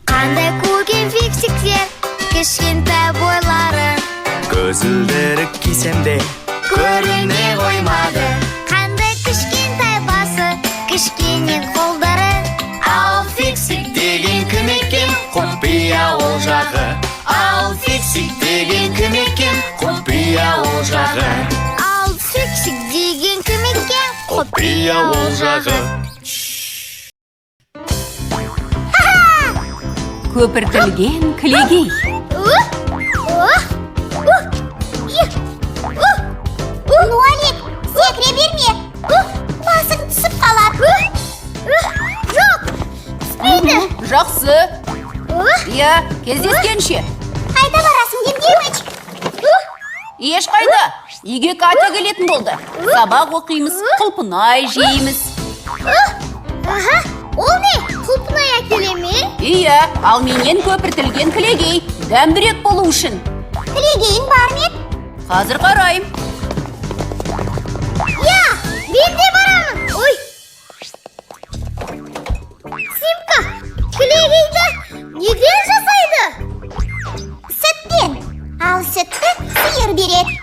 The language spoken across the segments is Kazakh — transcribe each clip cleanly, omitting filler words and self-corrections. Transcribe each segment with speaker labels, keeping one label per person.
Speaker 1: Қандай көрген фиксиктер, кішкентай бойлары.
Speaker 2: Көзілдірік кисем де көріне қоймады.
Speaker 1: Қандай кішкентай басы, кішкене қолдары.
Speaker 2: Ал фиксик деген кім екен? Құпия ол жағы. Ал фиксик деген кім екен? Құпия ол жағы.
Speaker 1: Ал фиксик деген кім екен?
Speaker 2: Құпия ол жағы.
Speaker 3: Көпіртілген кілегей.
Speaker 1: Нолик, секіре берме. Басың түсіп қалады. Жоқ, түспейді.
Speaker 3: Жақсы. Иә, кездескенше.
Speaker 1: Қайда барасың, Дим Димыч?
Speaker 3: Ешқайда. Үйге Катя келетін болды. Сабақ оқимыз, құлпынай жейміз.
Speaker 1: Аха, ол не? Құлпынай әкеле ме?
Speaker 3: Иә, ал менен көпіртілген кілегей. Дәмдірек болу үшін.
Speaker 1: Кілегейің бар ма еді?
Speaker 3: Қазір қарайым.
Speaker 1: Иә, мен де барамын. Ой. Симка, кілегейді неден жасайды? Сүттен. Ал сүтті сиыр береді.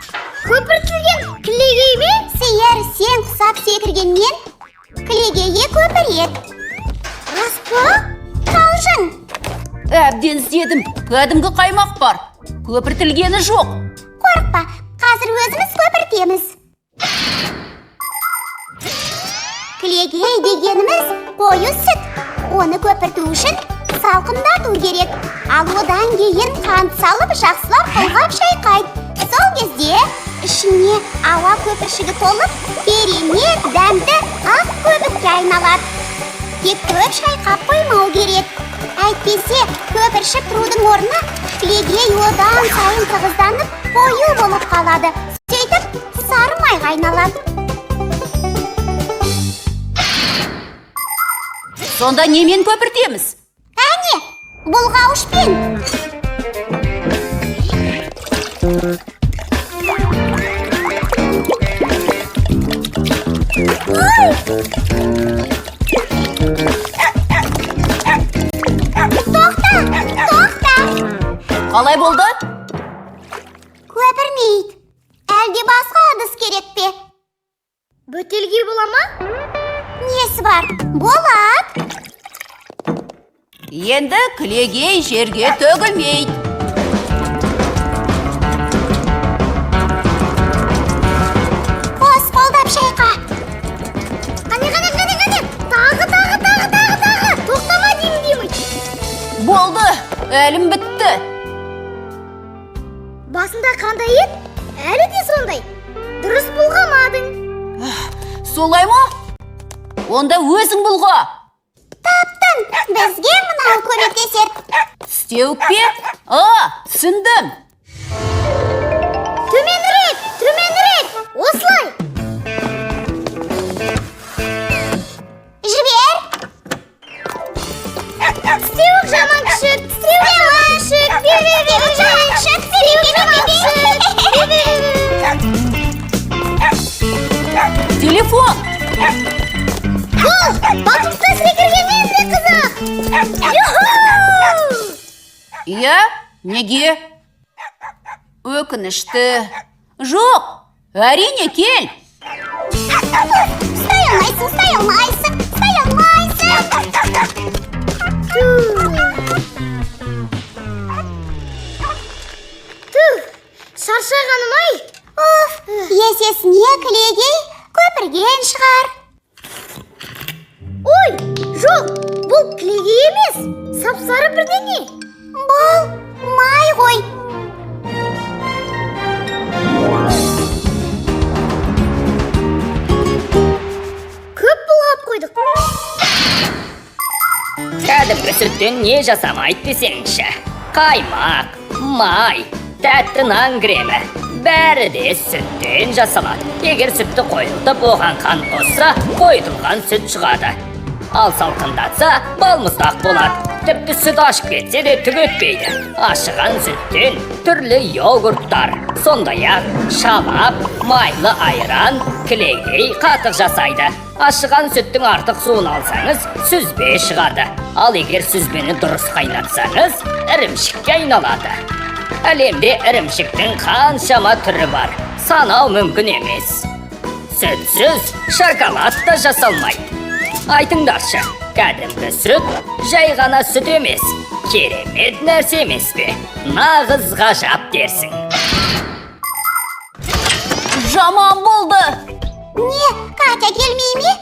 Speaker 1: Көпіртілген кілегей ме? Сиыр сен құсап секіргеннен кілегейі көпіреді. Рас па? Қалжың.
Speaker 3: Әбден іздедім. Кәдімгі қаймақ бар. Көпіртілгені жоқ.
Speaker 1: Қорықпа, қазір өзіміз көпіртеміз. Кілегей дегеніміз қою сүт. Оны көпірту үшін салқындату керек. Ал одан кейін қант салып жақсылап бұлғап шайқайды. Сол кезде ішіне ауа көпіршігі толып, керемет дәмді ақ көбікке айналады. Тек көп шайқап қоймау керек. Әйтпесе көпіршіп тұрудың орнына кілегей одан сайын тығызданып, қою болып қалады. Сөйтіп сары майға айналады.
Speaker 3: Сонда немен көпіртеміз?
Speaker 1: Әне, бұлғауышпен. Тоқта, тоқта.
Speaker 3: Қалай болды?
Speaker 1: Көпірмейді. Әлде басқа ыдыс керек пе? Бөтелге бола ма? Несі бар? Болады.
Speaker 3: Енді кілегей жерге төгілмейді.
Speaker 1: Қос қолдап шайқа. Қане, қане, қане, қане. Тағы, тағы, тағы, тағы, тағы. Тоқтама, Дим Димыч.
Speaker 3: Болды, әлім бітті.
Speaker 1: Басында қандай ет? Әлі де сондай. Дұрыс бұлғамадың.
Speaker 3: Солай ма? Онда өзің бұлға.
Speaker 1: Таптым. Бізге мынау көмектеседі.
Speaker 3: Істеуік пе? А, түсіндім.
Speaker 1: Төменірек, төменірек. Осылай. Жібер. Тістеуік жаман күшік, тістеуік жаман күшік, бе бе бе бе жаман күшік, тістеуік жаман күшік. Бе бе бе бе.
Speaker 3: Телефон.
Speaker 1: Бұл батутта секіргеннен де қызық. Юху!
Speaker 3: Иә, неге? Өкінішті. Жоқ, әрине кел.
Speaker 1: Ұстай алмайсың, ұстай алмайсың, ұстай алмайсың. Түх, шаршағаным-ай. Оф, есесіне кілегей көпірген шығар. Ой, жоқ, бұл кілегей емес, сап-сары бірдеңе. Бұл май ғой. Көп бұлғап қойдық.
Speaker 4: Кәдімгі сүттен не жасамайды десеңші. Қаймақ, май, тәтті нан кремі. Бәрі де сүттен жасалады. Егер сүтті қойылтып, оған қант қосса, қойытылған сүт шығады. Ал салқындатса, балмұздақ болады. Тіпті сүт ашып кетсе де түк өтпейді. Ашыған сүттен түрлі йогурттар, сондай-ақ шалап, майлы айран, кілегей, қатық жасайды. Ашыған сүттің артық суын алсаңыз, сүзбе шығады. Ал егер сүзбені дұрыс қайнатсаңыз, ірімшікке айналады. Әлемде ірімшіктің қаншама түрі бар, санау мүмкін емес. Сүтсіз шоколад та жасалмайды. Айтыңдаршы, кәдімгі сүт жай ғана сүт емес, керемет нәрсе емес пе? Нағыз ғажап дерсің.
Speaker 3: Жаман болды.
Speaker 1: Не, Катя келмей ме?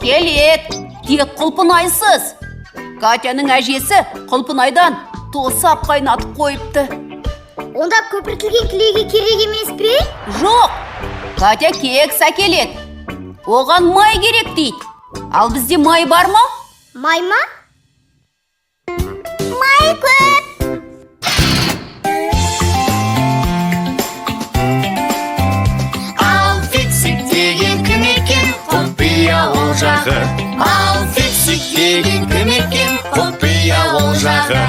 Speaker 3: Келет, тек құлпынайсыз. Катяның әжесі құлпынайдан тосап қайнатып қойыпты.
Speaker 1: Онда көпіртілген кілеге керек емес пе?
Speaker 3: Жоқ, Катя кекс әкеледі. Оған май керек дейді. Ал бізде май бар ма?
Speaker 1: Май ма? Май көп.
Speaker 2: Ал Фиксик деген кім екен? Құпия ол жағы. Ал Фиксик деген кім екен? Құпия ол жағы.